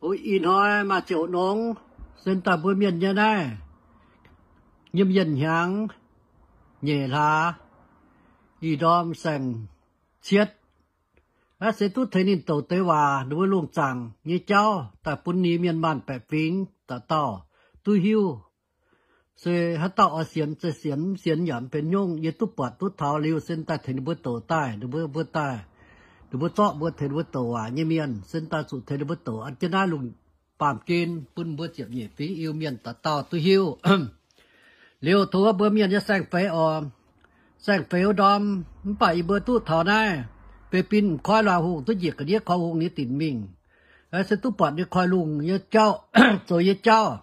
Ih hnoi maaih ziouc nongx, sen daaih mbuo mienh nyei naaiv, nyiemc yienh hnyangx nyeic hlaax, ih ndorm saeng-cietv. Naaiv se duqv tengx ninh douc deix waac, ninh mbuo lungh zaangc nyei jauv daaih bun ninh mienh maanh baeqc fingx dauh dauh duqv hiuv. Se haaix dauh oix sienx se sienx, mv sienx yaac mv benx nyungc. Yie duqv buatc duqv taux liuz, sen daaih tengx ninh mbuo douc daaih, ninh mbuo, mbuo daaih, ninh mbuo zorqv mbuo tengx ninh mbuo douc waac nyei mienh, sen daaih zuqc tengx ninh mbuo douc an jienv naaiv lungh baamh gen bun mbuo ziepc nyeic fingx Iu-Mienh dauh dauh duqv hiuv. Liuz tov mbuo mienh nyei saeng-feix oc. Saeng-feix wuov ndorm, mv baac yie mbuo duqv taux naaiv, beiv bin m'koiv luangh hungh duqv njiec ga'ndiev korv hungh nyei dinc mingh. Se duqv buatc nyei koiv-lungh nyei jauv, zoux nyei jauv,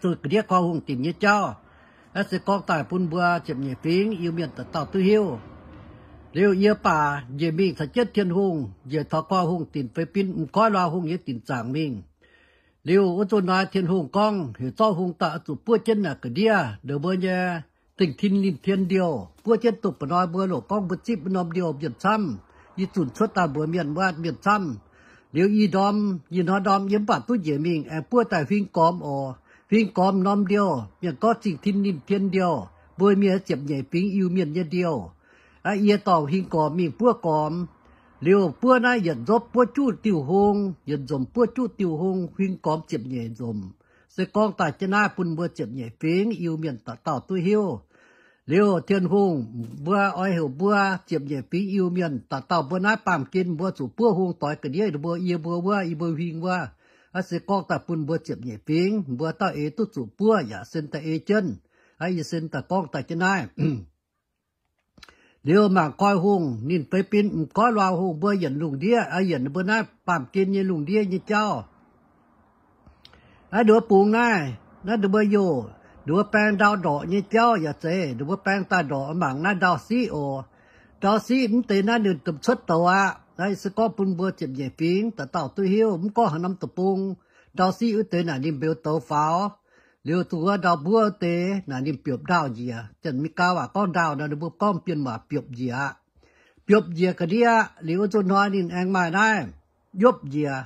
zoux ga'ndiev korv hungh dinc nyei jauv. Naaiv se gorngv daaih bun mbuo ziepc nyeic fingx Iu-Mienh dauh dauh duqv hiuv. Liuz yie baac njiec mingh caux jienv Tin-Hungh njiec taux korv hungh dinc, beiv bin m'koiv luangh hungh nyei dinc zaangc mingh. Liuz wuov nzunc hnoi Tin-Hungh gorngv heuc zorqv hungh daaih oix zuqc buov jienv naaic ga'ndiev ndongc mbuo nyei dingh tin ninh tien ndiouh, buov jienv dongh ba'hnoi mbuo loc gorngv mbuo zipv wuov norm ndiouh mienh camv. Yie zunc cuotv daaih mbuox mienh wuov mienh camv. Liuz ih ndorm, ih hnoi ndorm yie mv baac duqv njiec mingh aengx buov daaih huing gormx oc. Huing gormx norm ndiouh mienh gorngv dingh tin ninh tien ndiouh, mbuo mienh ziepc nyeic fingx Iu-Mienh nyei ndiouh. Yie dorh huing gormx mingh buov gormx. Liuz buov naaiv yietc nzopv buov juqv diuh hung, yietc nzomc buov juqv diuh hung, huing gormx ziepc nyeic nzomc. Se gorngv daaih jienv naaiv bun mbuo ziepc nyeic fingx Iu-Mienh dauh dauh duqv hiuv. Liuz Tin-Hungh mbuo oix heuc mbuo ziepc nyeic fingx Iu-Mienh dauh dauh mbuo naaiv baamh gen mbuo zuqc buov hung doix ga'ndiev ninh mbuo, yie mbuo wuov, yie mbuo huing wuov. Naaiv se gorngv daaih bun mbuo ziepc nyeic fingx, mbuo dauh eix duqv zuqc buov yaac sen daaih ei jienv. Yie sen daaih gorngv daaih jienv naaiv. Liuz mangc koiv-hungh ninh feix bin m'goiv luangh hungh mbuo yienc lungh ndiev, yienc mbuo naaiv baamh gen nyei lungh ndiev nyei jauv. Naaiv nduov bungx naaiv, naaiv nduov mbuo youh, nduov baeng ndau ndorqc nyei jauv yaac zeiz, nduov mbuo baeng daaih ndorqc mangc naaiv ndau siqv oc. Ndau siqv mv deix naaiv ninh domh cuotv douz aqv. Naaiv se gorngv bun mbuo ziepc nyeic fingx dauh dauh duqv hiuv, mv gorngv haaix norm deic-bung, ndau siqv wuov deix naaic ninh mbeux douz faaux. Liuz zuqc wuov ndau mbuov wuov deix naaic ninh biopv ndaauh njiec. Janx-Meigaa waac gorngv ndaauh nor, ninh mbuo gorngv bienh waac biopv njiec aqv. Biopv njiec ga'ndiev liuz wuov nzunc hnoi ninh aengx maaih naaiv yopv njiec.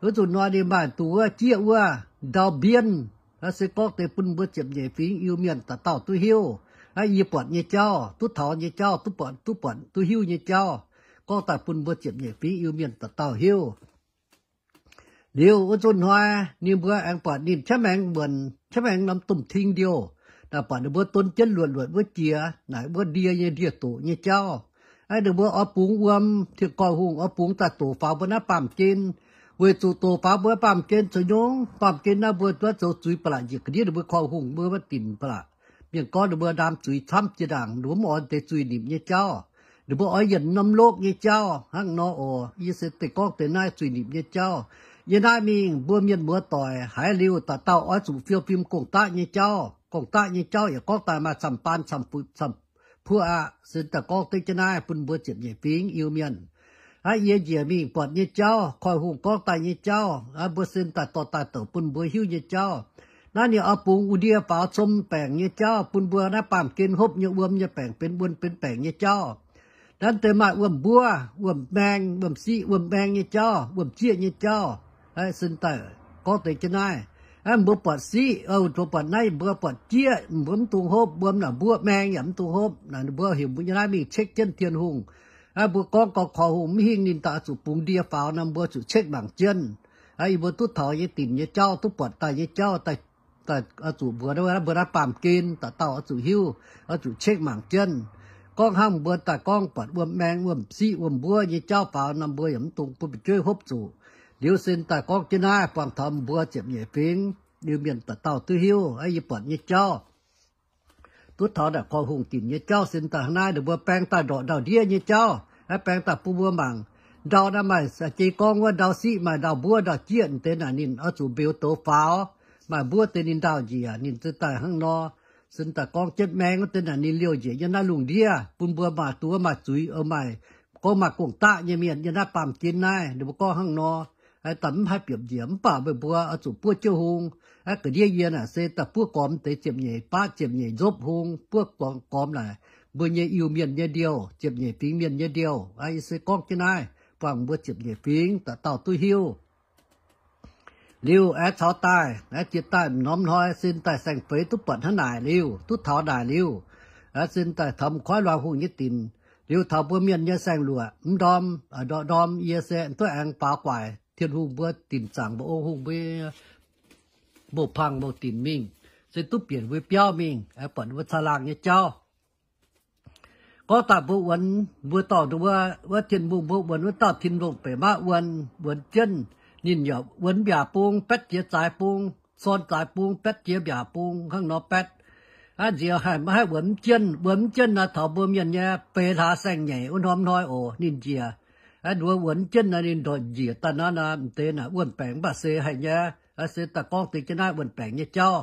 Wuov nzunc hnoi ninh maaih duqv wuov jieqv wuov ndau mbienh. Naaiv se gorngv deix bun mbuo ziepc nyeic fingx Iu-Mienh dauh dauh duqv hiuv. Naaiv yie buatc nyei jauv, duqv taux nyei jauv, duqv buatc, duqv buatc duqv hiuv nyei jauv, gorngv daaih bun mbuo ziepc nyeic fingx Iu-Mienh dauh dauh hiuv. Liuz wuov nzunc hnoi ninh mbuo aengx buatc ninh qaqv maengx wuonc, qaqv maengx norm domh ting ndiouh. Naaic buatc ninh mbuo don jienv luoqc luoqc wuov jiex, naaic wuov ndie nyei ndie-doqc nyei jauv. Naaiv ninh mbuo oix bungx wuom, Tin-Koiv-Hungh oix bungx daaih doqc faaux mbuo naaiv baamh gen. Weic zuqc doqc faaux mbuo baamh gen zoux nyungc, baamh gen naaiv mbuo duqv zoux zuiz ba'laqc njiec ga'ndiev ninh mbuo Koiv-Hungh mbuo wuov dinc ba'laqc. Mienh gorngv ninh mbuo ndaam zuiz camv jiex ndaangc, ninh mbuo mv oix deix zuiz-nimc nyei jauv. Ninh mbuo oix yienc norm lokv nyei jauv hnangv nor oc. Yie se deix gorngv deix naaiv zuiz-nimc nyei jauv. Yie naaiv mingh mbuo mienh muoz doic haiz liuz dauh dauh oix zuqc fiou fim gong-daqv nyei jauv, gong-daqv nyei jauv yaac gorngv daaih maaih camv-baan camv-fuqv camv-puoqv aqv. Se daaih gorngv deix jienv naaiv bun mbuo ziepc nyeic fingx Iu-Mienh. Aav, yie njiec mingh buatc nyei jauv, Koiv-Hungh gorngv daaih nyei jauv, aav, mbuo sen daaih dorh daaih douc bun mbuo hiuv nyei jauv. Naaiv ninh oix bungx wuom-ndie faaux com baengc nyei jauv bun mbuo naaiv baamh gen hopv nyei wuom nyei baengc benx wuom benx baengc nyei jauv. Naaiv deix maaih wuom-mbuov, wuom-maeng, wuom-siqv, wuom-maeng nyei jauv, wuom-jieqv nyei jauv. Aav, sen daaih gorngv deix jienv naaiv. Aav, mbuo buatc siqv, mbuo buatc naaiv, mbuo buatc jieqv, mbuo mv dungx hopv. Wuom naaic mbuov, maeng yaac mv dungx hopv. Naaic mbuo heuc mbuo nyei naaiv mingh cekv jienv Tin-Hungh. Aav, mbuo gorngv gauh Koiv-Hungh mv hingh ninh daaih oix zuqc bungx ndie faaux nor, mbuo zuqc cekv mangc jienv. Aav, yie mbuo duqv taux nyei dinc nyei jauv, duqv buatc daaih nyei jauv, daaih, daaih oix zuqc mbuox mbuo naaiv baamh gen dauh dauh oix zuqc hiuv, oix zuqc cekv mangc jienv. Gorngv hnangv mbuo daaih gorngv buatc wuom-maeng, wuom-siqv, wuom-mbuov nyei jauv faaux nor, mbuo yaac mv dungx bun fu'jueiv hopv zuqc. Liuz sen daaih gorngv jienv naaiv buangh taux mbuo ziepc nyeic fingx Iu-Mienh dauh dauh duqv hiuv. Aav, yie buatc nyei jauv, duqv taux naaic Koiv-Hungh dinc nyei jauv sen daaih hnangv naaiv, ninh mbuo baeng daaih ndorqc ndau-ndiev nyei jauv. Aav, baeng daaih bun mbuo mangc. Ndau naaiv maaih jiex gorngv wuov ndau siqv, maaih ndau-mbuov, ndau-jieqv deix naaic ninh oix zuqc mbeux douz faaux. Maaih mbuov deix ninh ndaauh njiec, ninh se daaih hnangv nor. Sen daaih gorngv jienv maeng wuov deix naaic ninh liouh njiec yiem naaiv lungh ndiev bun mbuo maaih duqv maaih zuiz, maaih gorngv maaih gong-daqv nyei mienh yiem naaiv baamh gen naaiv, ninh mbuo gorngv hnangv nor. Aav, daaih mv haih biopv njiec, mv baac meih mbuo oix zuqc buov jienv hung. Aav, ga'ndiev yie naaic se daaih buov gormx deix ziepc nyeic baav ziepc nyeic nzopv hung, buov gormx, gormx naaic mbuo nyei Iu-Mienh nyei ndiouh, ziepc nyeic fingx mienh nyei ndiouh. Aav, yie se gorngv jienv naaiv buangh mbuo ziepc nyeic fingx dauh dauh duqv hiuv. Liuz aengx caux daaih, aengx jiex daaih norm hnoi sin daaih saeng-feix duqv buatc hnangv naaic liuz, duqv taux naaic liuz, aengx sin daaih taux m'koiv luangh hungh nyei dinc. Liuz taux mbuo mienh nyei saeng-luoqc mv ndorm, ndorm yie se duqv aengx faaux guaic Tin-Hungh mbuo dinc zaangc mbuo ong hungh mbuo mbouh pang mbouh dinc mingh, se duqv bieqc mbuo biauv mingh, aengx buatc mbuo caangh laangh nyei jauv. Gorngv daaih mbuo wuonx, mbuo dorh wuov Tin-Hungh mbuo wuonx wuov dauh Tin-Longh Beic Maqv wuonx, wuonx jienv. Ninh yaac wuonx mbiaac bung, baetv jiex zaaix bung, sorn zaaix bung, baetv jiex mbiaac bung hnangv nor baetv. Aav nziex haih maiv haih wuonx mv jienv. Wuonx mv jienv naaiv taux mbuo mienh nyei feix hlaax saeng-nyeic wuov norm hnoi oc, ninh njiec. Aav nduov wuonx mv jienv naaiv ninh ndortv njiec daaih naaiv naaiv m'deix naaic wuonh baengc mv baac se haic nyei. Aav se daaih gorngv deix jienv naaiv wuonh baengc nyei jauv.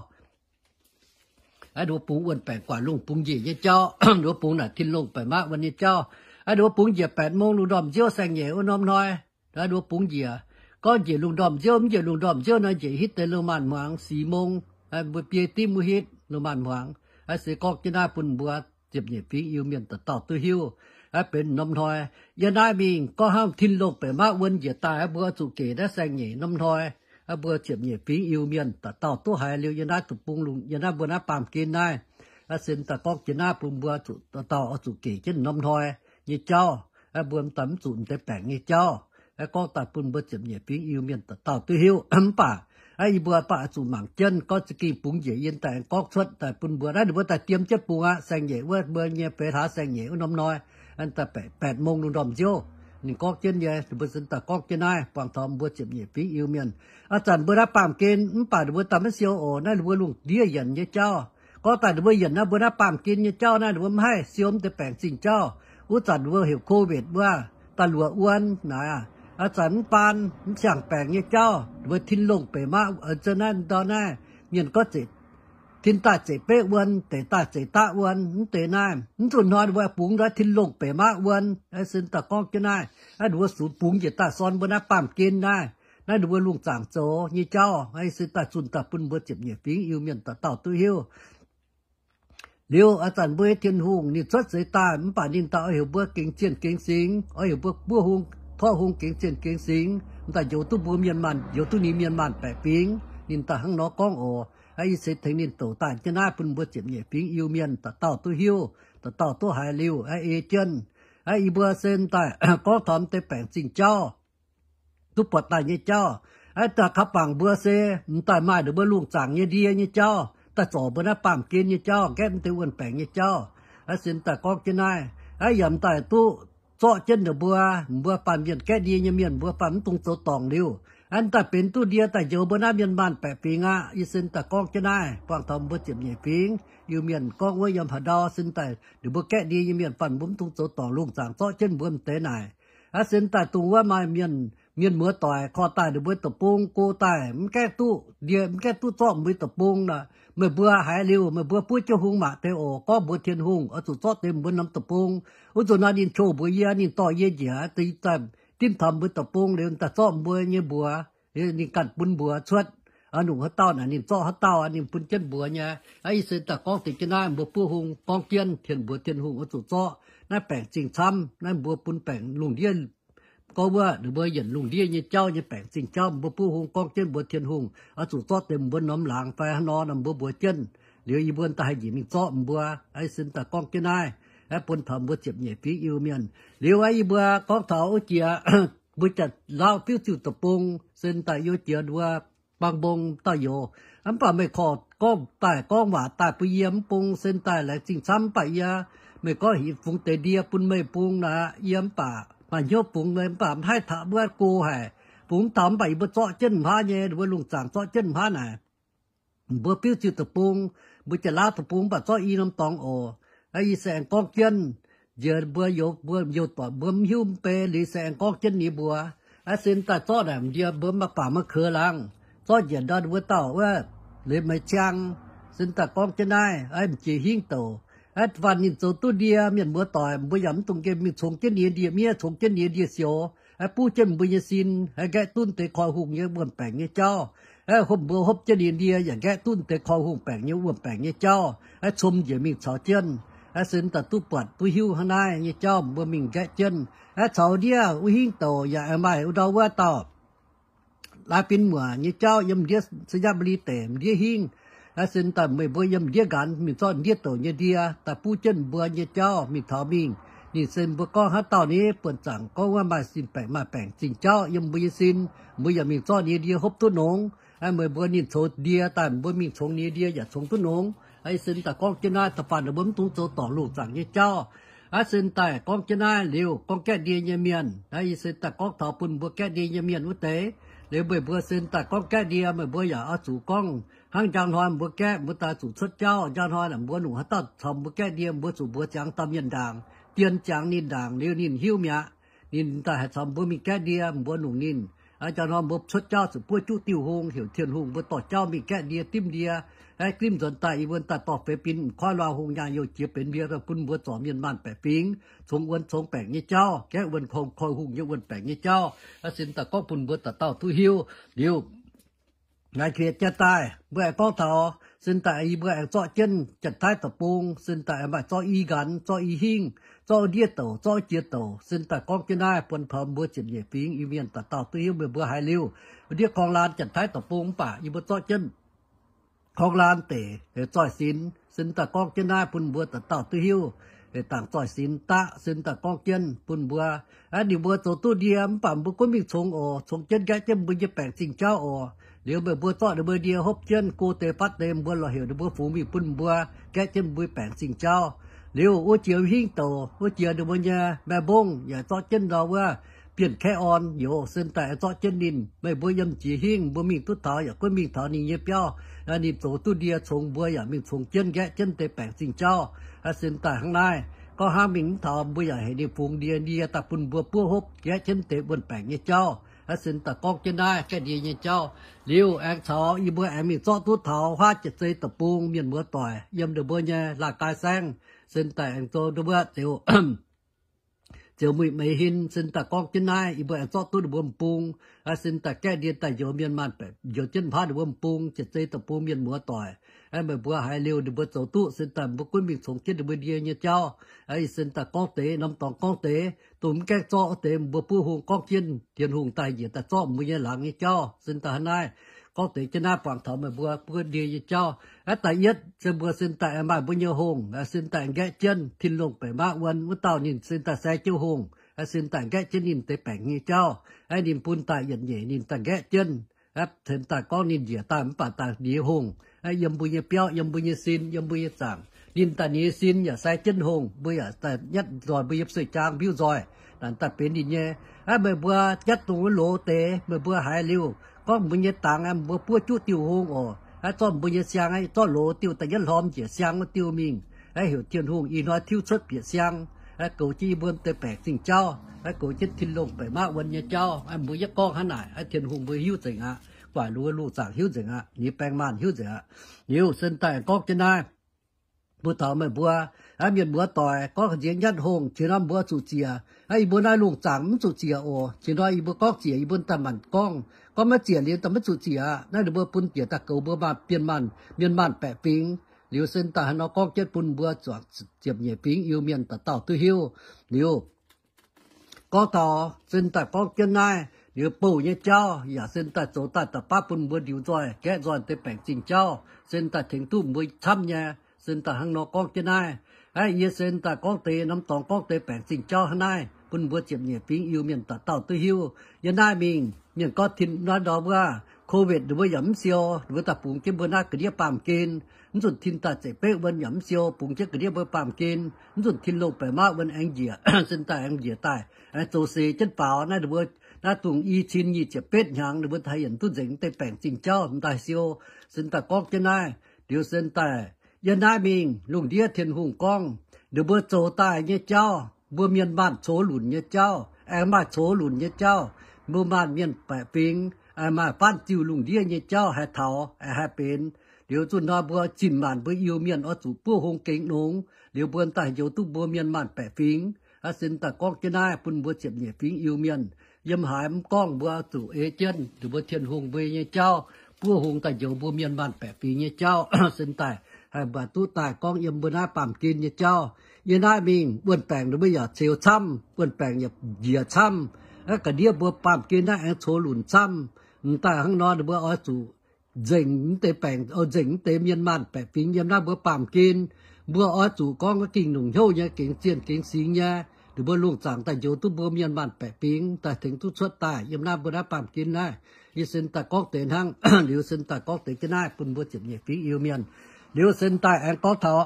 Aav nduov bungx wuonh baengc guaax lungh bungx njiec nyei jauv, nduov bungx naaic Tin-Longh Beic Maqv wuonx nyei jauv. Aav nduov bungx njiec แปดโมง lungh ndorm nziouv saeng-nyeic wuov norm hnoi. Aav nduov bungx njiec, gorngv njiec lungh ndorm nziouv, mv njiec lungh ndorm nziouv naaiv njiec hitv deix lungh maanz-hmuangx สี่โมง, mbuo biei dimv wuov hitv lungh maanz-hmuangx. Aav se gorngv jienv naaiv bun mbuo ziepc nyeic fingx Iu-Mienh dauh dauh duqv hiuv. Aav benx norm hnoi, yie naaiv mingh gorngv hnangv Tin-Longh Beic Maqv wuonx njiec daaih, aav mbuo oix zuqc gec naaiv saeng-nyeic norm hnoi. Aav mbuo ziepc nyeic fingx Iu-Mienh dauh dauh duqv haiz liuz yie naaiv duqv bung lungh, yie naaiv mbuo naaiv baamh gen naaiv. Aav sin daaih gorngv jiex naaiv bun mbuo zuqc dauh dauh oix zuqc gec jienv norm hnoi nyei jauv. Aav mbuo m'daaih mv zuqc m'deix baengc nyei jauv. Aav gorngv daaih bun mbuo ziepc nyeic fingx Iu-Mienh dauh dauh duqv hiuv. Mv baac aav yie mbuo baac oix zuqc mangc jienv gorngv za'gengh bungx njiec yie daaih aengx gorngv cuotv daaih bun mbuo naaiv ninh mbuo daaih diem jienv bungx aqv. Saeng-nyeic wuov mbuo nyei feix hlaax saeng-nyeic wuov norm hnoi, daaih แปดโมง lungh ndorm nziouv. Ninh gorngv jienv nyei, ninh mbuo sin daaih gorngv jienv naaiv buangh taux mbuo ziepc nyeic fingx Iu-Mienh. Aav zanc mbuo naaiv baamh gen mv baac ninh mbuo daaih maiv siou oc. Naaiv ninh mbuo lungh ndiev yienc nyei jauv. Gorngv daaih ninh mbuo yienc naaiv mbuo naaiv baamh gen nyei jauv naaiv ninh mbuo mv haih siou mv deix baengc zingh jauv. Wuov zanc ninh mbuo heuc โควิด wuov, da'luoqc wuon naaic, aav zanc mv baan mv siang-baengc nyei jauv, ninh mbuo Tin-Longh Beic Maqv, aa, naaiv ndau naaiv mienh gorngv zeiz, tin daaih zeiz beqv wuon, deic daaih zeiz daqv wuon, mv deix naaiv. Mv zuqc hnoi ninh mbuo bungx ndau Tin-Longh Beic Maqv wuon. Aav sin daaih gorngv jienv naaiv, aav ninh mbuo sunx bungx njiec daaih sorn mbuo naaiv baamh gen naaiv, naaiv ninh mbuo lungh zaangc zoux nyei jauv. Aav sin daaih zunh daaih bun mbuo ziepc nyeic fingx Iu-Mienh dauh dauh duqv hiuv. Liuz aav zanc mbuo nyei Tin-Hungh ninh cuotv seix daaih mv baac ninh daaih oix heuc mbuo gengx zienh gengx singx, oix heuc mbuo buov hung, torv hung gengx zienh gengx singx, m'daaih njoux duqv mbuo mienh maanh, njoux duqv ninh mienh maanh baeqc fingx. Ninh daaih hnangv nor gorngv oc. Aav, yie se tengx ninh douc daaih jienv naaiv bun mbuo ziepc nyeic fingx Iu-Mienh dauh dauh duqv hiuv, dauh dauh duqv haiz liuz aav ei jienv. Aav, yie mbuo se m'daaih gorngv taux m'deix baengc zingh jauv, duqv buatc daaih nyei jauv. Aav, daaih kaux bangc mbuo se m'daaih maaih ninh mbuo lungh zaangc nyei ndie nyei jauv daaih zorc mbuo naaiv baamh gen nyei jauv, gaeqv m'deix wuonh baengc nyei jauv. Aav, sin daaih gorngv jienv naaiv, aav, yaac m'daaih duqv zorqv jienv ninh mbuo, mbuo baamh mienh gaeqv ndie nyei mienh, mbuo baamh mv dungx zoux dorngc liuz, aav, m'daaih benx duqv ndie daaih njoux mbuo naaiv mienh maanh baeqc fingx aqv. Yie sin daaih gorngv jienv naaiv buangh taux mbuo ziepc nyeic fingx Iu-Mienh gorngv wuov yiem haaix ndau sin daaih ninh mbuo gaeqv ndie nyei mienh fanh mbuo mv dungx zoux dorngc, lungh zaangc zorqv jienv mbuo m'deix naaic. Aav, sin daaih dongh wuov maaih mienh, mienh muoz doic korv daaih ninh mbuo deic-bung go daaih mv gaeqv duqv ndie, mv gaeqv duqv zorqv mbuo deic-bung nor, meih mbuo haiz liuz meih mbuo buov jienv hung mangc deix oc. Gorngv mbuox Tin-Hungh oix zuqc zorqv deix mbuo norm deic-bung. Wuov zanc nor ninh qouh mbuox yie, ninh dorh yie njiec daaih dimv taux mbuo deic-bung liuz daaih zorqv mbuo nyei mbuox. Ninh ganh bun mbuox cuotv, aa, longc haaix dauh naaic ninh zorqv haaix dauh, ninh bun jienv mbuox nyei. Aav, yie se daaih gorngv deix jienv naaiv mbuo buov hung gorngv jienv tien mbuox Tin-Hungh oix zuqc zorqv naaiv baengc zingh camv, naaiv mbuo bun baengc lungh ndiev, gorngv wuov ninh mbuo yienc lungh ndiev nyei jauv nyei baengc zingh jauv, mbuo buov hung gorngv jienv mbuox Tin-Hungh oix zuqc zorqv deix mbuo norm laangz fai hnangv nor, nor mbuo mbuox jienv. Liuz yie mbuo daaih haih njiec mingh zorqv mbuo. Aav, yie se daaih gorngv jienv naaiv, aav, bun taux mbuo ziepc nyeic fingx Iu-Mienh. Liuz aav, yie mbuo gorngv taux wuov jiex mbuo jaax lauv fiuv ziuh deic-bung, se daaih youh jiex nduov bang mbong dauh youz. Mv baac meih korv gorngv daaih gorngv waac daaih bun yie mv bung, se daaih laengz zingh camv, mv baac yie, meih gorngv hingx fungx deix ndie bun meih bung naaic, yie mv baac maaih hnyouv fungx meih, mv baac mv haih taux wuov go haic. Fungx mv taux mv baac yie mbuo zorqv jienv mv haav nyei, mbuo lungh zaangc zorqv jienv mv haav naaic. Mbuo fiuv ziuh deic-bung, mbuo jaax lauv deic-bung mv baac zorqv i norm dorngx oc. Aav, yie se aengx gorngv jienv, nziex mbuo youz, mbuo youz doic mbuo mv hiuv mv bei liuz se aengx gorngv jienv ninh mbuox. Aav, se daaih zorqv naaic ndie mbuo mv baac maiv keuv laangz. Zorqv njiec ndau mbuo dauh wuov leiz meix ciang, se daaih gorngv jienv naaiv, aav, m'jiex hingv douc. Aav, faanh ninh zoux duqv ndie mienh muoz doic, mbuo yaac mv dungx nqemh mingh congx jienv ninh nyei ndie miev, congx jienv ninh nyei ndie sioux. Aav, buv jienv mbuo nyei sin, aav, nqaeqv duqv deix koi hungh nyei wuom-baengc nyei jauv. Aav, hopv mbuo hopv jienv ninh ndie yaac nqaeqv duqv deix koi hungh baengc nyei wuom-baengc nyei jauv. Aav, cong njiec mingh caux jienv. Aav, se daaih duqv buatc duqv hiuv hnangv naaiv nyei jauv mbuo mingh nqaeqv jienv. Aav, caux ndiev wuov hingv douc yaac aengx maaih wuov ndau wuov dauh daaix bin muoc nyei jauv yiem ndiev Sainyabuli deic, ndiev hingv. Aa, sin daaih meih mbuo yiem ndiev nqanx mingh zorqv ndiev douc nyei ndie daaih buv jienv mbuo nyei jauv mingh taux mingh. Ninh se mbuo gorngv haaix dauh nyei buonc zaangc gorngv wuov maaih sin baengc maaih baengc zingh jauv yiem mbuo nyei sin, mbuo yaac mingh zorqv ninh nyei ndie hopv duqv nongx. Meih mbuo ninh coux ndie daaih mbuo mingh congx ninh nyei ndie yaac congx duqv nongx. Aa, yie sin daaih gorngv jienv naaiv da'faanh ninh mbuo mv dungx zoux dorngc lungh zaangc nyei jauv. Aa, sin daaih gorngv jienv naaiv liuz gorngv gaeqv ndie nyei mienh, aa, yie sin daaih gorngv taux bun mbuo gaeqv ndie nyei mienh wuov deix. Liuz meih mbuo sin daaih gorngv gaeqv ndie, meih mbuo yaac oix zuqc gorngv hnangv njang hnoi mbuo gaeqv mbuo daaih zuqc cuotv jauv, njang hnoi naaic mbuo longc haaix dauh caux mbuo gaeqv ndie, mbuo zuqc mbuox ziangx dauh mienh ndaangc, dien ziangx ninh ndaangc liuz ninh hiuv mi'aqv. Ninh daaih haih caux mbuo mingh gaeqv ndie, mbuo longc ninh. Aa, njang hnoi mbuo cuotv jauv zuqc buov juqv diuh hung heuc Tin-Hungh mbuo dorh jauv mingh gaeqv ndie dimv ndie. Aa, glimv nzuonx daaih yie mbuo daaih dorh feix bin m'koiv luangh hungh nyaanh youh jiex benx mbuo bun mbuo zorc mienh maanh baeqc fingx, congx wuon congx baengc nyei jauv, gaeqv wuonh koi hungh nyei wuonh baengc nyei jauv. Aa, sin daaih gorngv bun mbuo dauh dauh duqv hiuv. Liuz naaiv jiex jaax daaih mbuo aengx gorngv taux, sin daaih yie mbuo aengx zorqv jienv Janx-Taiv Deic-Bung, sin daaih aengx maaih zorqv i nqanx, zorqv i hingv, zorqv ndiev douc, zorqv jiex douc. Sin daaih gorngv jienv naaiv bun taux mbuo ziepc nyeic fingx Iu-Mienh dauh dauh duqv hiuv. Meih mbuo haiz liuz ndiev korng laan Janx-Taiv Deic-Bung mv baac yie mbuo zorqv jienv korng laan deic zoih sinx. Sin daaih gorngv jienv naaiv bun mbuo dauh dauh duqv hiuv. Dangc zoih sinx daqv, sin daaih gorngv jienv bun mbuo, aa, ninh mbuo zoux duqv ndie mv baac mbuo gunv mingh congx oc, congx jienv nqaeqv jienv mbuo nyei baengc zingh jauv oc. Liuz meih mbuo zorqv ninh mbuo ndie hopv jienv go deix fatv deix, mbuo lorz heuc ninh mbuo fungx mingh bun mbuo nqaeqv jienv mbuo baengc zingh jauv. Liuz wuov jiex hingv douc, wuov jiex ninh mbuo nyei mae mbongv yaac zorqv jienv ndau wuov Bienh Kaeqv Orn youz. Sin daaih zorqv jienv ninh, meih mbuo yiem jiex hingv mbuo mingh duqv taux yaac gunv mingh taux ninh nyei biauv. Ninh zoux duqv ndie congx mbuo yaac mingh congx jienv nqaeqv jienv deix baengc zingh jauv. Aa, sin daaih hnangv naaiv, gorngv hnangv mingh mv taux mbuo yaac heuc ninh fungx ndie, ndie daaih bun mbuo buov hopv nqaeqv jienv deix wuonh baengc nyei jauv. Aa, sin daaih gorngv jienv naaiv gaeqv ndie nyei jauv. Liuz aengx caux yie mbuo aengx mingh zorqv duqv taux huaav Janx-Taiv Deic-Bung mienh muoz doic yiem ninh mbuo nyei laanh ga'naaiv saengv. Sin daaih aengx zoux ndau wuov ziouc ziouc muic meix hin. Sin daaih gorngv jienv naaiv yie mbuo aengx zorqv duqv ninh mbuo m'bung. Aa, sin daaih gaeqv ndie daaih njoux mienh maanh baeqc, njoux jienv hnangv ninh mbuo m'bung Janx-Taiv Deic-Bung mienh muoz doic. Aa, meih mbuo haiz liuz ninh mbuo zoux duqv, sin daaih mbuo gunv mingh congx jienv ninh mbuo ndie nyei jauv. Aa, yie sin daaih gorngv deix norm dorngx gorngv deix, dongh mv gaengh zorqv wuov deix mbuo buov hung gorngv jienv Tin-Hungh daaih njiec daaih zorqv mbuo nyei laangz nyei jauv. Sin daaih hnangv naaiv gorngv deix jienv naaiv buangh taux meih mbuo buov ndie nyei jauv. Aa, da'yietv se mbuo sin daaih maaih mbuo nyei hungh, aa, sin daaih nqaeqv jienv Tin-Longh Baeqc Maqv Wuon wuov dauh ninh sin daaih sai jienv hungh. Aa, sin daaih nqaeqv jienv ninh deix baengc nyei jauv. Aa, ninh bun daaih yietc nyeic ninh daaih nqaeqv jienv. Aa, cingx daaih gorngv ninh njiec daaih mv baac daaih ndie hungh. Aa, yiem mbuo nyei biauv, yiem mbuo nyei sin, yiem mbuo nyei zaangc, ninh daaih ninh nyei sin yaac sai jienv hungh, mbuo yaac daaih nyatv nzoih mbuo yiem sueih jaang mbiuv nzoih, naaic daaih benx ninh nyei. Aa, meih mbuo nyatv dongh wuov loz deix, meih mbuo haiz liuz gorngv mbuo nyei dangx, aa, mbuo buov juqv diuh hung oc. Aa, zorqv mbuo nyei siang, aa, zorqv loz diuh da'yietv hlorm njiec siang wuov diuh mingh. Aa, heuc Tin-Hungh ih hnoi tiuv cuotv bieqc siang, aa, goux jienv yie mbuo deix baengc zingh jauv, aa, goux jienv Tin-Longh Baeqc Maqv Wuon nyei jauv. Aa, mbuo yietv gorngv hnangv naaic, aa, Tin-Hungh mbuo hiuv nzengc aqv, gu'nguaaic lungh zaangc hiuv nzengc aqv, ninh baeng maanh hiuv nzengc aqv. Liuz sin daaih gorngv jienv naaiv, mbuo taux meih mbuo, aa, mienh muoz doic, gorngv nziex nyatv hungh, qiex nor mbuo zuqc ziec. Aa, yie mbuo naaiv lungh zaangc mv zuqc ziec oc. Qiex nor yie mbuo gorngv ziec, yie mbuo daaih maanc gorngv. Gorngv maiv ziec liuz daaih maiv zuqc ziec aqv. Naaiv ninh mbuo bun ziec daaih goux mbuo maanh, mienh maanh, mienh maanh baeqc fingx. Liuz sin daaih haaix nor gorngv jienv bun mbuo zuangx ziepc nyeic fingx Iu-Mienh dauh dauh duqv hiuv. Liuz gorngv taux sin daaih gorngv jienv naaiv liuz bouh nyei jauv yaac sin daaih zoux daaih da'baav bun mbuo ndiux nzoih, gaeqv nzoih deix baengc zingh jauv, sin daaih tengx duqv mbuo camv nyei. Sin daaih hnangv nor gorngv jienv naaiv. Aa, yie sin daaih gorngv deix norm dorngx gorngv deix baengc zingh jauv hnangv naaiv bun mbuo ziepc nyeic fingx Iu-Mienh dauh dauh duqv hiuv. Yiem naaiv mingh mienh gorngv tin naaiv ndorm wuov COVID ninh mbuo yaac mv siou, ninh mbuo daaih bungx jienv mbuo naaiv ga'ndiev baamh gen. Mv nzunc tin daaih zeqc betv wuon yaac mv siou, bungx jienv ga'ndiev mbuo baamh gen. Mv nzunc Tin-Longh Baeqc Maqv Wuon aengx njiec, sin daaih aengx njiec daaih, aengx zoux seix jienv faaux. Naaiv ninh mbuo, naaiv dongh i cin nyic ziepc betv hnyangx ninh mbuo haih yienc duqv nzengc deix baengc zingh jauv m'daaih siou. Sin daaih gorngv jienv naaiv liuz sin daaih, yiem naaiv mingh lungh ndiev Tin-Hungh gorngv, ninh mbuo zoux daaih nyei jauv, mbuo mienh maanh coux lunc nyei jauv, aengx maaih coux lunc nyei jauv, mbuo maanh mienh baeqc fingx, aengx maaih faanv ziuh lungh ndiev nyei jauv haih taux, aengx haih benx. Liuz zunh nor mbuo zinh maanc mbuo Iu-Mienh oix zuqc buov hung gengx nongx, liuz mbuo daaih njoux duqv mbuo mienh maanh baeqc fingx. Aa, sin daaih gorngv jienv naaiv bun mbuo ziepc nyeic fingx Iu-Mienh yiem haaix mv gorngv mbuo zuqc ei jienv ninh mbuo Tin-Hungh mbuo nyei jauv, buov hung daaih njoux mbuo mienh maanh baeqc fingx nyei jauv. Sin daaih haih mbuox duqv daaih gorngv yiem mbuo naaiv baamh gen nyei jauv. Yiem naaiv mingh wuon-baengc ninh mbuo yaac ceux camv, wuon-baengc yaac njiec camv. Ga'ndiev mbuo baamh gen naaiv aengx coux lunc camv. M'daaih hnangv nor ninh mbuo oix zuqc nzengc mv deix baengc, nzengc mv deix mienh maanh baeqc fingx yiem naaiv mbuo baamh gen. Mbuo oix zuqc gorngv wuov gengh longc hnyouv nyei, gengx zienh gengx singx nyei, ninh mbuo lungh zaangc daaih njoux duqv mbuo mienh maanh baeqc fingx daaih tengx duqv cuotv daaih yiem naaiv mbuo naaiv baamh gen naaiv. Yie se daaih gorngv deix hnangv. Liuz se daaih gorngv deix jienv naaiv bun mbuo ziepc nyeic fingx Iu-Mienh. Liuz se daaih aengx gorngv taux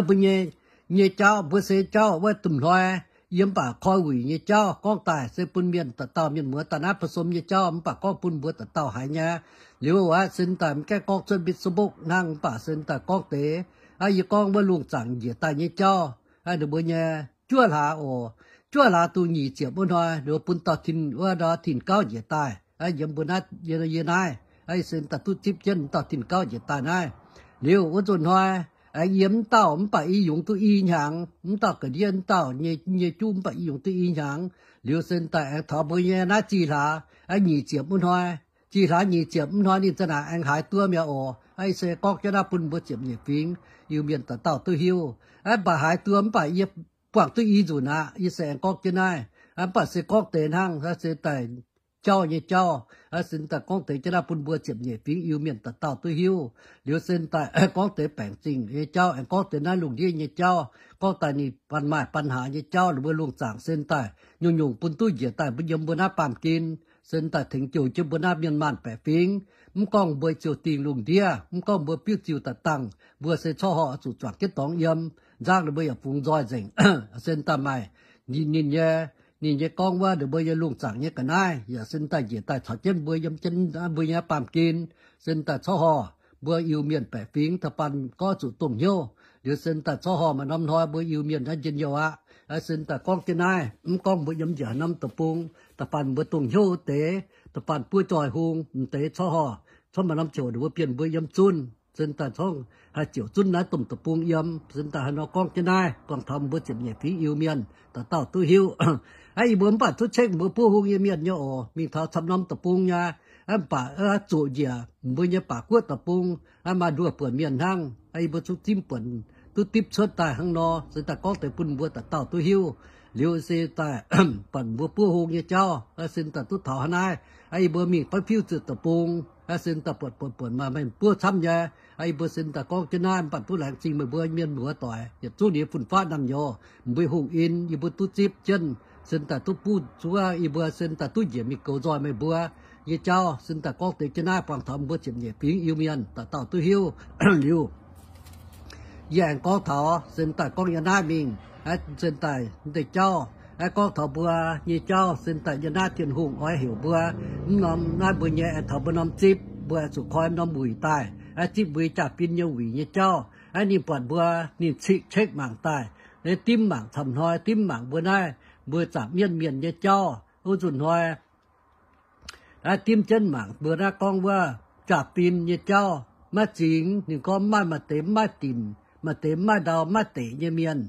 mbuo nyei, nyei jauv, mbuo se jauv wuov domh hnoi yiem mv baac koi wuic nyei jauv gorngv daaih se bun mienh dauh dauh mienh muoz daaih naaiv ba'somv nyei jauv mv baac gorngv bun mbuo dauh dauh haiz nyei. Liuz aqv, se daaih mv gaengh gorngv cuotv Facebook hnangv mv baac se daaih gorngv deix, yie gorngv wuov lungh zaangc njiec daaih nyei jauv, ninh mbuo nyei juov hlaax oc, juov hlaax dongh nyic ziepc wuov hnoi ninh mbuo bun dauh tin, wuov dauh tin gauv njiec daaih yiem mbuo naaiv, yie naaiv, se daaih duqv zipv jienv dauh tin gauv njiec daaih naaiv. Liuz wuov nzunc hnoi aengx yiem mv dauh mv baac i yungz duqv i hnyangx, mv dauh ga'ndiev mv dauh nyei juv mv baac i yungz duqv i hnyangx. Liuz se daaih aengx taux mbuo nyei naaiv zih hlaax, nyic ziepc wuov hnoi, zih hlaax nyic ziepc wuov hnoi ninh za'naaic aengx haaix duov mi'aqv oc. Yie se gorngv jienv naaiv bun mbuo ziepc nyeic fingx Iu-Mienh dauh dauh duqv hiuv. Mv baac haaix duov mv baac yie buangh duqv i nzunc aqv. Yie se aengx gorngv jienv naaiv, mv baac se gorngv deix hnangv, se daaih jauv nyei jauv, se daaih gorngv deix jienv naaiv bun mbuo ziepc nyeic fingx Iu-Mienh dauh dauh duqv hiuv. Liuz se daaih gorngv deix baengc zingh nyei jauv, aengx gorngv deix naaiv lungh ndiev nyei jauv, gorngv daaih ninh banh maaih banh haaix nyei jauv, ninh mbuo lungh zaangc se daaih nyungc-nyungc bun duqv njiec daaih mbuo yiem mbuo naaiv baamh gen, se daaih tengx jouh jienv mbuo naaiv mienh maanh baeqc fingx. Mv gorngv mbuo ziouc dingh lungh ndiev, mv gorngv mbuo biuv ziuh daaih dangh, mbuo se corc horh oix zuqc zuangx jienv dorngx yiem, nzangv ninh mbuo yaac fungx nzoih nzengc. Se daaih maaih ninh nyei, ninh nyei gorngv wuov ninh mbuo nyei lungh zaangc nyei ga'naaiv yaac se daaih njiec daaih caux jienv mbuo yiem jienv mbuo nyei baamh gen, se daaih corc horh mbuo Iu-Mienh baeqc fingx da'faanh gorngv zuqc dongh hnyouv. Liuz se daaih corc horh maaih norm hnoi mbuo Iu-Mienh naaiv njien-youh aqv. Se daaih gorngv jienv naaiv, mv gorngv mbuo yiem njiec norm deic-bung, da'faanh mbuo dongh hnyouv deix, da'faanh buov joih hung m'deix corc horh, corc maaih norm ziouc ninh mbuo bienh mbuo yiem zunv, se daaih corc haih ziouc zunv naaiv domh deic-bung yiem. Se daaih haaix nor gorngv jienv naaiv buangh taux mbuo ziepc nyeic fingx Iu-Mienh dauh dauh duqv hiuv. Aa, yie mbuo mv baac duqv cekv mbuo buov hung nyei mienh nyei oc, mingh taux camv norm deic-bung nyei, mv baac zuqc njiec mbuo nyei baac guoqv deic-bung, maaih nduoh buonc mienh hnangv. Yie mbuo zungv zimv buonc duqv dipv cuotv daaih hnangv nor, se daaih gorngv deix bun mbuo dauh dauh duqv hiuv. Liuz se daaih buatc mbuo buov hung nyei jauv, se daaih duqv taux hnangv naaiv. Yie mbuo mingh baav fiuv ziepc deic-bung, se daaih buatc buonc buonc maaih mienh buov camv nyei. Yie mbuo se daaih gorngv jienv naaiv, mv baac duqv laengz zingh meih mbuo mienh muoz doic yietc zungv nyei fun-faqv naamh nyouz, mbuo hungh in yie mbuo duqv zipv jienv, se daaih duqv buv zuov yie mbuo, se daaih duqv njiec mingh goux nzoih meih mbuo nyei jauv. Se daaih gorngv deix jienv naaiv buangh taux mbuo ziepc nyeic fingx Iu-Mienh dauh dauh duqv hiuv. Liuz yie aengx gorngv taux se daaih gorngv yie naaiv mingh, se daaih deix jauv, gorngv taux mbuo nyei jauv, se daaih yie naaiv Tin-Hungh oix heuc mbuo, mv norm naaiv mbuo nyei aengx taux mbuo norm zipv, mbuo zuqc koi norm wuic daaih, zipv mbuo jaa-fin nyei wuic nyei jauv. Ninh buatc mbuo, ninh cekv mangc daaih, dimv mangc camv hnoi, dimv mangc mbuo naaiv mbuo zaangc mienv mienh nyei jauv. Wuov nzunc hnoi dimv jienv mangc mbuo naaiv gorngv wuov jaa-fin nyei jauv maiv zingx. Ninh gorngv maaih, maaih deix maiv dinc, maaih deix maiv ndau maiv deic nyei mienh.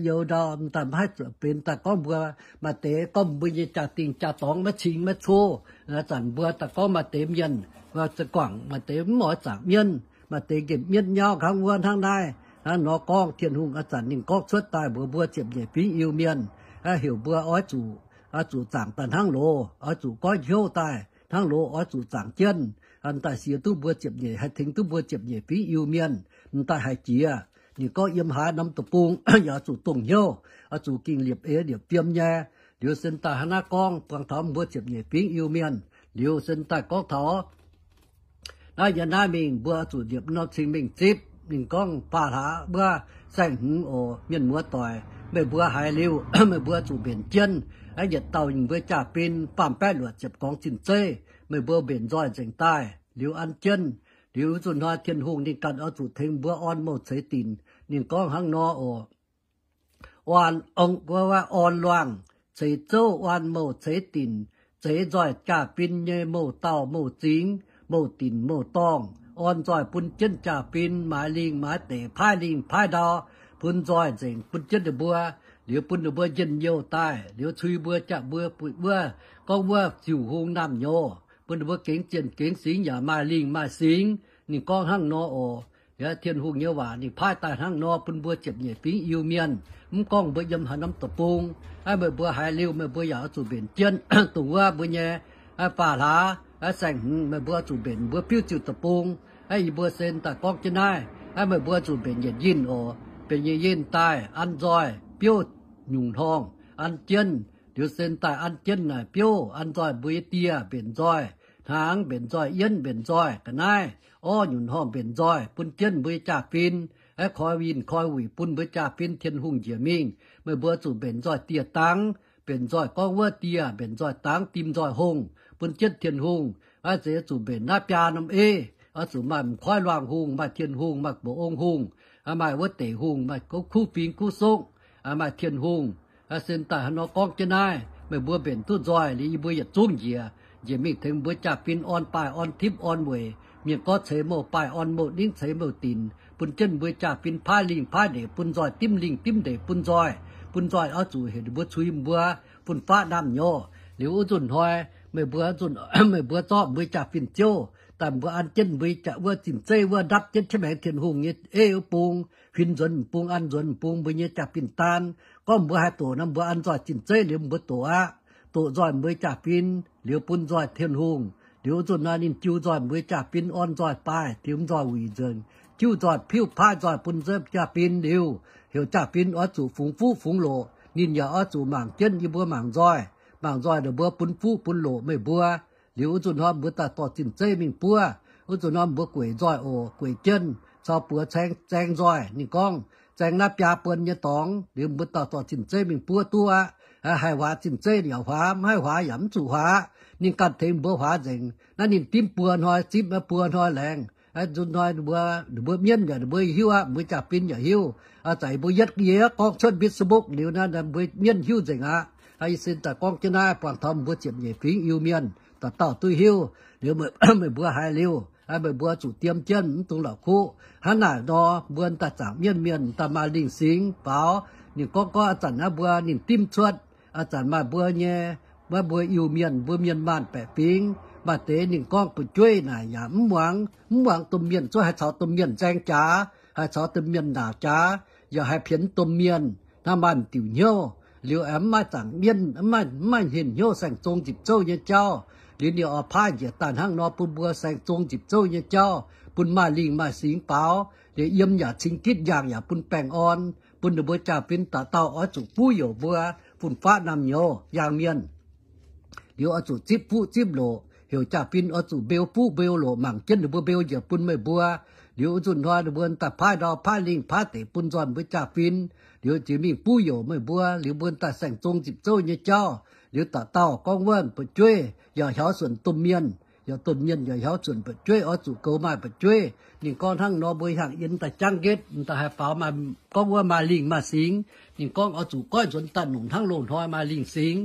Youz ndau daaih maiv zuqc benx daaih gorngv mbuo, maaih deix gorngv mbuo nyei jaa-dingh jaa-dorngx maiv cing maiv coqv. Aa, zanc mbuo daaih gorngv maaih deix mienh za'guaangc, maaih deix mv oix zaangc mienv, maaih deix nqemh mienv nyauv hnangv wuov hnangv naaiv. Hnangv nor gorngv Tin-Hungh aa zanc ninh gorngv cuotv daaih mbuox mbuo ziepc nyeic fingx Iu-Mienh, heuc mbuo oix zuqc, oix zuqc zaangc daaih hnangv loz, oix zuqc goiv hnyouv daaih hnangv loz, oix zuqc zaangc jienv daaih siex duqv mbuo ziepc nyeic, haih tengx duqv mbuo ziepc nyeic fingx Iu-Mienh m'daaih haih jiex. Ninh gorngv yiem haaix norm deic-bung yaac oix zuqc dongh hnyouv, oix zuqc gengh liepc eix liepc fiem nyei. Liuz se daaih hnangv naaiv gorngv buangh taux mbuo ziepc nyeic fingx Iu-Mienh. Liuz se daaih gorngv taux naaiv yie naaiv mingh mbuo zuqc liepc norm cing mingh zipv. Ninh gorngv faah hlaax wuov saeng-hmz oc, mienh muoz doic, meih mbuo haiz liuz meih mbuo zuqc mbenc jienv. Yietc dauh mbuo jaa-fin faam-baeqv luoqc ziepc gorngx zinh zeiv, meih mbuo mbenc nzoih nzengc daaih liuz an jienv. Liuz zuqc hnoi Tin-Hungh ninh ganh oix zuqc tengx mbuo orn mouh ceix dinc. Ninh gorngv hnangv nor oc. Orn, orn luangh ceix zouv, orn mouh ceix dinc, zeix nzoih jaa-fin nyei mouh dauh mouh zingx, mouh dinc mouh dorngh, orn nzoih bun jienv jaa-fin maaiz lingh maaiz deic, paaiv lingh paaiv ndau, bun nzoih nzengc bun jienv ninh mbuo. Liuz bun ninh mbuo njien-youh daaih, liuz cui mbuo jaa, mbuo buic wuov, gorngv wuov ziuh hung naamh nyouz, bun ninh mbuo gengx zienh gengx singx yaac maaih lingh maaih singx. Ninh gorngv hnangv nor oc. Tin-Hungh nyei waac ninh paaiv daaih hnangv nor bun mbuo ziepc nyeic fingx Iu-Mienh. Mv gorngv mbuo yiem haaix norm deic-bung, meih mbuo haiz liuz meih mbuo yaac oix zuqc mbenc jienv dongh wuov mbuo nyei Aa, faah hlaax, aa, saeng-hmz meih mbuo zuqc mbenc mbuo biuv ziuh deic-bung. Aa, yie mbuo sen daaih gorngv jienv naaiv, aa, meih mbuo zuqc mbenc yietc yinh oc. Mbenc yietc yinh daaih an nzoih biouv nyungc hnongh an jienv. Liuz sen daaih an jienv naaic biouv an nzoih mbuo nyei dieh mbenc nzoih hnaangx, mbenc nzoih yienv, mbenc nzoih ga'naaiv, orv nyungc hnongh mbenc nzoih bun jienv mbuo nyei jaa-fin. Aa, koi winh koi wuic bun mbuo jaa-fin Tin-Hungh njiec mingh. Meih mbuo zuqc mbenc nzoih dieh dangv, mbenc nzoih gorngv wuov dieh, mbenc nzoih dangv, dim nzoih hungh bun jienv Tin-Hungh. Aa, zeiz zuqc mbenc naaiv biaa norm ei, oix zuqc maaih m'koiv luangh hungh, maaih Tin-Hungh, maaih mba'ong hungh, aa, maaih wuov deic hungh, maaih kuv fingx kuv sokv, aa, maaih Tin-Hungh. Aa, sen daaih hnangv nor gorngv jienv naaiv, meih mbuo mbenc duqv nzoih liuz, yie mbuo yietc zungv njiec, njiec mingh tengx mbuo jaa-fin orn baaih orn tipv orn weic. Mienh gorngv ceix mouh baaih orn mouh, ningv ceix mouh dinc, bun jienv mbuo jaa-fin paaiv lingh paaiv ndeic bun nzoih, dimv lingh dimv ndeic bun nzoih, bun nzoih oix zuqc heuc ninh mbuo cui mbuo fun-faqv naamh nyouz. Liuz wuov nzunc hnoi meih mbuo, meih mbuo zorqv mbuo jaa-fin ziouv daaih, mbuo an jienv mbuo wuov zinh zeiv wuov ndapv jienv qiemx maengx Tin-Hungh nyei ei wuov bung, huin nzuonx m'bung, an nzuonx m'bung mbuo nyei jaa-fin daan. Gorngv mbuo haih doqc nor, mbuo an nzoih zinh zeiv liuz mbuo doqc aqv. Doqc nzoih mbuo jaa-fin liuz bun nzoih Tin-Hungh. Liuz wuov nzunc naaiv ninh jiu nzoih mbuo jaa-fin, orn nzoih baaih, dim nzoih wuic nzuonx, jiuv nzoih piuv, paaiv nzoih bun jaa-fin liuz, heuc jaa-fin oix zuqc fungx fuqv fungx loqc. Ninh yaac oix zuqc mangc jienv yie mbuo mangc nzoih. Mangc nzoih ninh mbuo bun fuqv bun loqc meih mbuo. Liuz wuov nzunc hnoi mbuo daaih dorh zinh zeiv mingh buov. Wuov nzunc hnoi mbuo gueic nzoih oc, gueic jienv caux buoz caeng zaeng nzoih. Ninh gorngv, zaeng naaiv biaa buonc nyei dorngx. Liuz mbuo daaih dorh zinh zeiv mingh buov duqv aqv. Haih huaax zinh zeiv yaac huaax, mv haih huaax yaac mv zuqc huaax. Ninh ganh tengx mbuo huaax nzengc. Naaiv ninh dimv buo hnoi zipv, buo hnoi laengz. Nzunc hnoi ninh mbuo mienv yaac ninh mbuo hiuv aqv, mbuo jaa-fin yaac hiuv. Aa, zaic mbuo yietv yie gorngv cuotv Facebook liuz naaiv, mbuo mienv hiuv nzengc aqv. Aa, yie sin daaih gorngv jienv naaiv buangh taux mbuo ziepc nyeic fingx Iu-Mienh dauh dauh duqv hiuv. Liuz meih mbuo haiz liuz, meih mbuo zuqc diem jienv, mv dungx la'kuqv. Hnangv naaic nor mbuo daaih zaangc mienv mienh daaih maaih lingh singx faaux. Ninh gorngv gorngv a'zanc naaiv mbuo ninh dimv cuotv, a'zanc maaih mbuo nyei, maaih mbuo Iu-Mienh, mbuo mienh maanh baeqc fingx, maaih deix ninh gorngv fu'jueiv naaic yaac mv muangx, mv muangx domh mienh, zuov haih caux domh mienh nzaeng jaax, haih caux domh mienh ndaauc jaax, yaac haih pienx domh mienh, hnangv maaih m'diuc hnyouv. Liuz aengx mv maaih zaangc mienv, mv maaih, mv maaih hnyouv saeng-zong nzipc zouv nyei jauv. Liuz ninh oix paaiv njiec daaih hnangv nor bun mbuo saeng-zong nzipc zouv nyei jauv, bun maaih lingh maaih singx faaux. Liuz yiem yaac cing gitv, njaangc yaac bun baengh orn, bun ninh mbuo jaa-fin dauh dauh oix zuqc buv youc mbuo fun-faqv naamh nyouz yaangh mienh. Liuz oix zuqc zipv fuqv zipv loqc, heuc jaa-fin oix zuqc mbeu fuqv mbeu loqc, mangc jienv ninh mbuo mbeu njiec bun meih mbuo. Liuz wuov nzunc hnoi ninh mbuo daaih paaiv ndau paaiv lingh paaiv deic bun nzoih mbuo jaa-fin. Liuz jiex mingh buv youc meih mbuo, liuz mbuo daaih saeng-zong nzipc zouv nyei jauv. Liuz dauh dauh gorngv wuov fu'jueiv yaac hiaaux suonc domh mienh, yaac domh mienh yaac hiaaux suonc fu'jueiv, oix zuqc goux maaih fu'jueiv. Ninh gorngv hnangv nor mbuo hiaangx yien daaih jangv nqetv, m'daaih haih faaux maaih gorngv wuov maaih lingh maaih singx. Ninh gorngv oix zuqc goiv nzuonx daaih nongc hnangv loz-hnoi maaih lingh singx.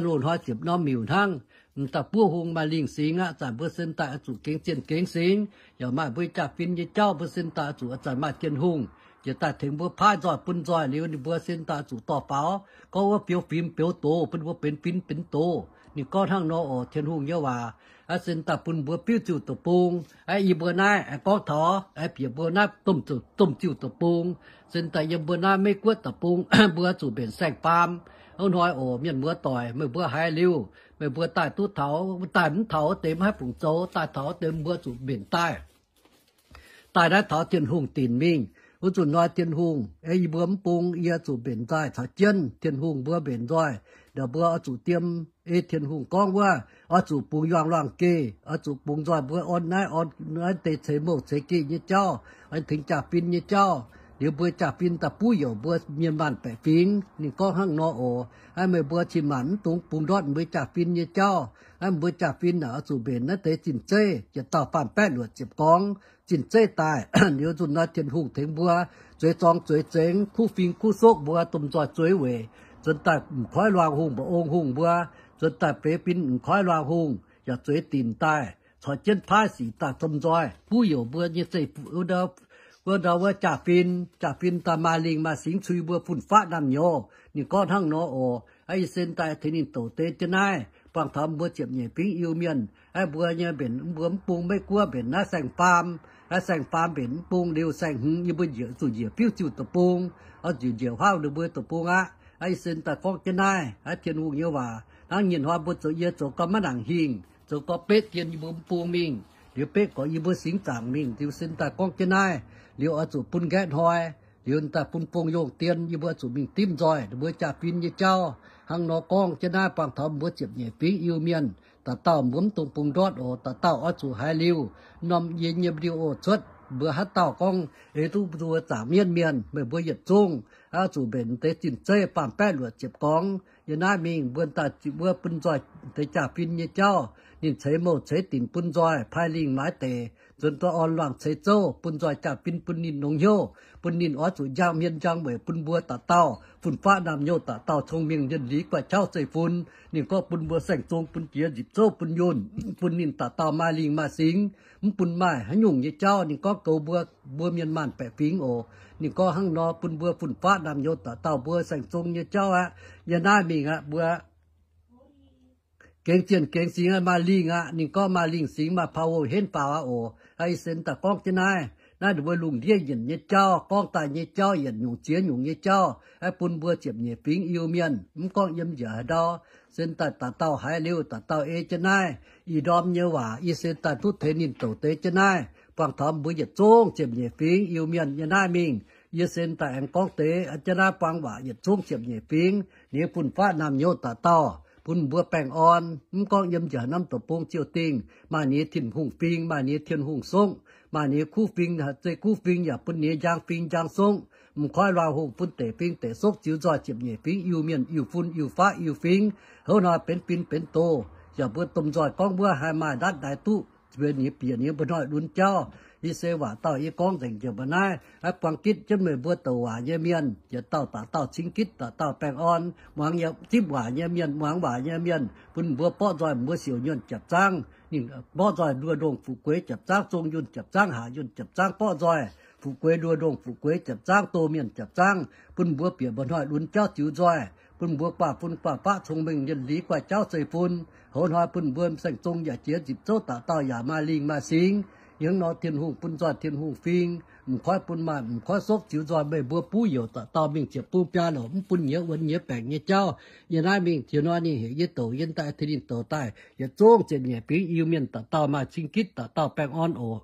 Loz-hnoi ziepc norm miuc hnangv, m'daaih buov hung maaih lingh singx aqv. Zanc mbuo sin daaih oix zuqc gengh zienh gengh singx, yaac maaih mbuo jaa-fin nyei jauv. Mbuo sin daaih oix zuqc a'zanc maaih Tin-Hungh jiex daaih tengx mbuo paaiv nzoih bun nzoih liuz, ninh mbuo sin daaih oix zuqc dorh faaux gorngv wuov biouv fim biouv doz, bun mbuo benx fim benx doz. Ninh gorngv hnangv nor oc, Tin-Hungh nyei waac. Aa, sin daaih bun mbuo biuv ziuh deic-bung. Aa, yie mbuo naaiv aengx gorngv taux, aa, bieqc mbuo naaiv domh ziuh deic-bung. Sin daaih yiem mbuo naaiv Meiv Guoqv deic-bung, mbuo zuqc mbenc saeng-faam. Wuov hnoi oc, mienh muoz doic, meih mbuo haiz liuz, meih mbuo daaih duqv taux, daaih mv taux wuov deix mv haih fungc zoux, daaih taux wuov deix mbuo zuqc mbenc daaih. Daaih naaiv taux Tin-Hungh dinc mingh. Wuov nzunc hnoi Tin-Hungh ei yie mbuo mv bung, yie zuqc mbenc nzoih caux jienv Tin-Hungh mbuo mbenc nzoih. Ndau mbuo oix zuqc diem ei Tin-Hungh gorngv wuov, oix zuqc bungx yuangh luangh geh, oix zuqc bungx nzoih mbuo orn naaiv orn naaiv deix ceix mouh ceix geh nyei jauv, tengx jaa-fin nyei jauv. Liuz mbuo jaa-fin daaih buv youc mbuo mienh maanh baeqc fingx. Ninh gorngv hnangv nor oc. Aa, meih mbuo cin-maanc mv dungx bungx ndortv mbuo jaa-fin nyei jauv. Aa, mbuo jaa-fin naaic oix zuqc mbenc naaiv deix zinh zeiv, yietc dauh faam-baeqv luoqc ziepc gorngv zinh zeiv daaih. Liuz nzunc naaiv Tin-Hungh tengx mbuo zueiz zorng zueiz zengx, kuv fing kuv sokv mbuo domh nzoih zueiz weic, nzuonx daaih m'koiv luangh hungh, mba'ong hungh mbuo, nzuonx daaih beix fin m'koiv luangh hungh, yaac zueiz dinc daaih, caux jienv paaiv sic daaih domh nzoih buv youc mbuo nyei zeiv, wuov ndau wuov jaa-fin, jaa-fin daaih maaih lingh maaih singx cui mbuo fun-faqv naamh nyouz. Ninh gorngv hnangv nor oc. Aa, yie sin daaih tengx ninh douc deix jienv naaiv, buangh taux mbuo ziepc nyeic fingx Iu-Mienh, aa, mbuo nyei mbenc, mbuo mv bung Meiv Guoqv mbenc naaiv saeng-faam. Aa, saeng-faam mbenc mv bung liuz, saeng-hmz yie mbuo njiec zuqc njiec biuv ziuh deic-bung, oix zuqc njiec huaav ninh mbuo deic-bung aqv. Aa, yie sin daaih gorngv jienv naaiv, aa, Tin-Hungh nyei waac. Hnangv nyinh hnoi mbuo zoux, yie zoux gau maiv nangc hingh, Zoux gorngv betv dien yie mbuo mv bung mingh, liuz betv gorx yie mbuo singx zaangc mingh, liuz sin daaih gorngv jienv naaiv, liuz oix zuqc bun nqaeqv hnoi, liuz daaih bun bong yongh dien, yie mbuo zuqc mingh dimv nzoih ninh mbuo jaa-fin nyei jauv. Hnangv nor gorngv jienv naaiv, buangh taux mbuo ziepc nyeic fingx Iu-Mienh, dauh dauh mbuo mv dungx bungx ndortv oc. Dauh dauh oix zuqc haiz liuz norm yie nyei video cuotv, mbuo haaix dauh gorngv ei duqv mbuo zaangc mienv mienh, meih mbuo yietc zungv oix zuqc mbenc deix zinh zeiv baamh baeqv luoqc ziepc gorngv. Yie naaiv mingh mbuo daaih zipv wuov bun nzoih deix jaa-fin nyei jauv. Ninh ceix mouh ceix dinc bun nzoih, paaiv lingh maaiz deic, nzuonx duqv orn luangh ceix zouv, bun nzoih jaa-fin bun ninh longx hnyouv, bun ninh oix zuqc njang hmien njang weic bun mbuo dauh dauh fun-faqv naamh nyouz, dauh dauh cong-mengh lienh liz guaih qauv zeiv-fun. Ninh gorngv bun mbuo saeng-zong, bun jiex nzipc zouv, bun yunh, bun ninh dauh dauh maaih lingh maaih singx, mv bun maaih haaix nyungc nyei jauv. Ninh gorngv goux mbuo, mbuo mienh maanh baeqc fingx oc. Ninh gorngv hnangv nor bun mbuo fun-faqv naamh nyouz dauh dauh mbuo saeng-zong nyei jauv aqv. Yie naaiv mingh aqv, mbuo gengx zienh gengx singx aqv, maaih lingh aqv. Ninh gorngv maaih lingh singx, maaih power henv faaux aqv oc. Aa, yie sen daaih gorngv jienv naaiv, naaiv ninh mbuo lungh ndiev nyienc nyei jauv, gorngv daaih nyei jauv, yietc nyungc ziex nyungc nyei jauv, aa, bun mbuo ziepc nyeic fingx Iu-Mienh, mv gorngv yiem njiec haaix ndau, sen daaih dauh dauh haiz liuz dauh dauh ei jienv naaiv. Ih ndorm nyei waac yie sen daaih duqv teix ninh douc deix jienv naaiv, buangh taux mbuo yietc zungv ziepc nyeic fingx Iu-Mienh yie naaiv mingh. Yie sen daaih aengx gorngv deix jienv naaiv buang waac yietc zungv ziepc nyeic fingx, ninh fun-faqv naamh nyouz dauh dauh, bun mbuo baengh orn. Mv gorngv yiem njiec norm doqc bung ziouh dingh, maaih ninh Tin-Hungh fing, maaih ninh Tin-Hungh songv, maaih ninh kuv fing, zei kuv fing yaac bun ninh njang fing njang songv. M'nqoi luangh hungh bun deic fing deic sokv ziux nzoih ziepc nyeic fingx Iu-Mienh, Iu-fun, Iu-faqv, Iu-fingx. Houv hnoi benx fin benx doz, yaac mbuo domh nzoih gorngv wuov haih maaih ndatv ndaix duqv, ninh bieqc ninh mbuo hnoi lunx jauv. Yie se waac dauh yie gorngv nzengc njiec mbuo naaiv. Aa, buang gitv jienv meih mbuo douc waac nyei mienh, yietc dauh dauh dauh cing gitv, dauh dauh baengh orn. Muangx yaac zipv waac nyei mienh, muangx waac nyei mienh, bun mbuo borqv nzoih mbuo siouc nyuonh japc zangv. Ninh borqv nzoih nduoh ndongh fu'jueiv japc zangv, zong yunh japc zangv, haac yunh japc zangv, borqv nzoih fu'jueiv nduoh ndongh fu'jueiv japc zangv, doh mienh japc zangv, bun mbuo bieqc mbuo hnoi lunx jauv ziux nzoih, bun mbuo guaav fun guaav faqv, cong-mengh lienh liz guaih jauv zeiv-fun. Houv hnoi bun mbuo saeng-zong yaac jiex nzipc zouv, dauh dauh yaac maaih lingh maaih singx. Yie hnangv nor Tin-Hungh bun nzoih Tin-Hungh fing, m'nqoi bun maaih m'nqoi sokv ziux nzoih meih mbuo buv youc dauh dauh mingh ziepc bung biaa louc, mv bun nyiex wuonx nyiex baengc nyei jauv. Yie naaiv mingh jiex nor ninh heuc yie douc, yie daaih tengx ninh douc daaih, yietc zungv ziepc nyeic fingx Iu-Mienh dauh dauh maaih cing gitv, dauh dauh baengh orn oc.